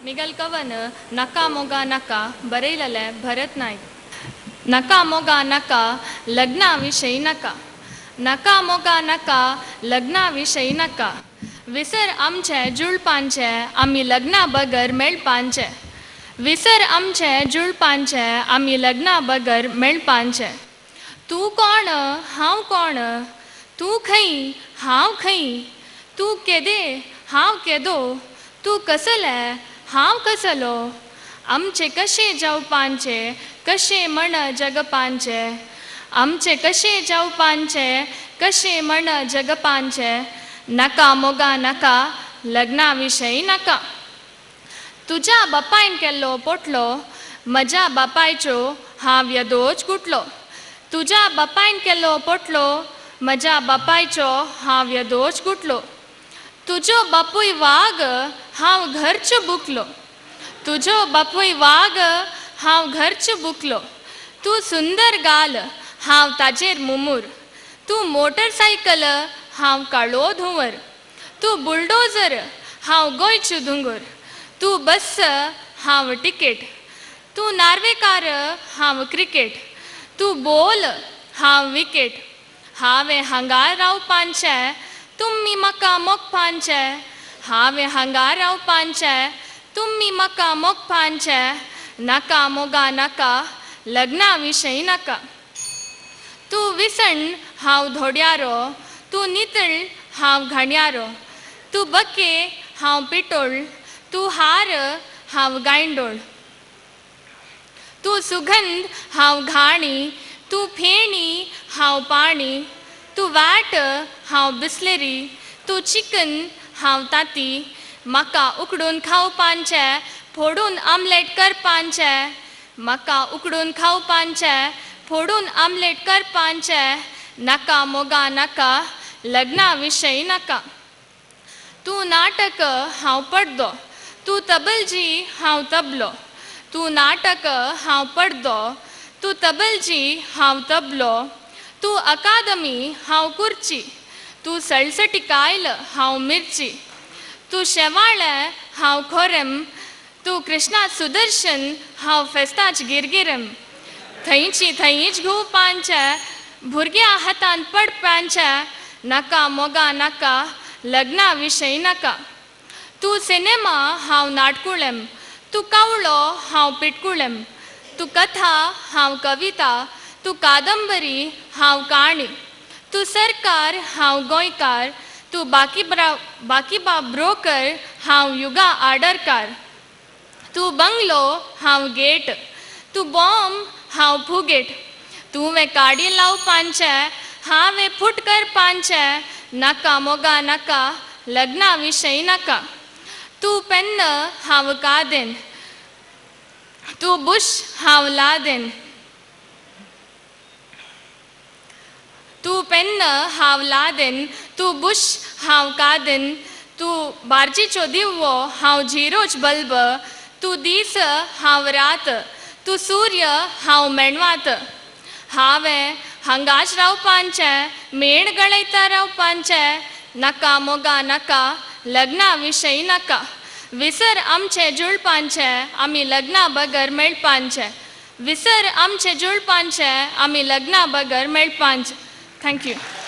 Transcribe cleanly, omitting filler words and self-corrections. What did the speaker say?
Miguel कवन नाका मोगा नाका, बरयलेलें भरत नायक. नाका मोगा नाका, लग्ना विशयी नाका. नाका मोगा नाका, लग्ना विशयी नाका. विसर आमचें जुळपांचें, आमी लग्ना बगर मेळपांचें. विसर आमचें जुळपांचें, आमी लग्ना बगर मेळपांचें. तूं कोण, हांव कोण, तूं खंय, हांव खंय, तूं केदे, हांव केदो, तूं कसलें, हांव कसलो. आमचें कशें जावपाचें, कशें म्हण जगपाचें. आमचें कशें जावपाचें, कशें म्हण जगपाचें. नाका मोगा नाका, लग्ना विशयी नाका. तुज्या बापायन केल्लो पोटलो, म्हज्या बापायच्यो हांव येदोच गुटलो. तुज्या बापायन केल्लो पोटलो, म्हज्या बापायचो हांव येदोच गुटलो. तुजो बापूय वाग, हांव घरचो बुकलो. तुजो बापूय वाग, हांव घरचो बुकलो. तूं सुंदर गाल, हांव ताजेर मुमूर. तूं मोटरसायकल, हांव काळो धुंवर. तूं बुलडोजर, हांव गोंयचो दोंगोर. तूं बस, हांव टिकेट. तूं नार्वेकार, हांव क्रिकेट. तूं बोल, हांव विकेट. हांवें हांगा रावपाचें, तुमी म्हाका मोगपाचें. हांवें हांगा रावपाचें, तुमी म्हाका मोगपाचें. नाका मोगा नाका, लग्ना विशयी नाका. तूं विसण, हांव धोड्यारो. तूं नितळ, हांव घाणयारो. तूं बके, हांव पिटोळ. तूं हार, हांव गांयडोळ. तूं सुगंध, हांव घाणी. तूं फेणी, हांव पाणी. तूं वाट, हांव बिस्लेरी. तूं चिकन, हांव तांती. म्हाका उकडून खावपाचें, फोडून आमलेट करपाचें. म्हाका उकडून खावपाचें, फोडून आमलेट करपाचें. नाका मोगा नाका, लग्ना विशयी नाका. तूं नाटक, हांव पडदो. तूं तबलजी, हांव तबलो. तूं नाटक, हांव पडदो. तूं तबलजी, हांव तबलो. तूं अकादमी, हांव कुर्ची. तूं सळसटी कायल, हांव मिर्ची. तूं शेवाळें, हांव खोरेम. तूं कृष्णा सुदर्शन, हांव फेस्ताच गिरगिरम. थंयची थंयच घुंवपाचें, भुरग्यां हातान पडपाचें. नाका मोगा नाका, लग्ना विशयी नाका. तूं सिनेमा, हांव नाटकुळेम. तूं कावळो, हांव पिटकुळेम. तूं कथा, हांव कविता. तूं कादंबरी, हांव काणी. तूं सरकार, हांव गोंयकार. तूं बाकीबाब ब्रोकर, हांव युगा आडरकार. तूं बंगलो, हांव गेट. तूं बॉम्ब, हांव फुगेट. तुवें काडी लावपाचें, हांवें फूट करपाचें. नाका मोगा नाका, लग्ना विशयी नाका. तूं पेन्न, हांव कादेन. तूं बुश, हांव लादेन. तूं पेन्न, हांव लादेन. तूं बुश, हांव कादेन. तूं बार्जीचो दिवो, हांव झिरोच बल्ब. तूं दीस, हांव रात. तूं सूर्य, हांव मेणवात. हांवें हांगाच रावपाचें, मेण गळयता रावपाचें. नाका मोगा नाका, लग्ना विशयी नाका. विसर आमचें जुळपाचें, आमी लग्ना बगर मेळपाचें. विसर आमचें जुळपाचें, आमी लग्ना बगर मेळपाचें. Thank you.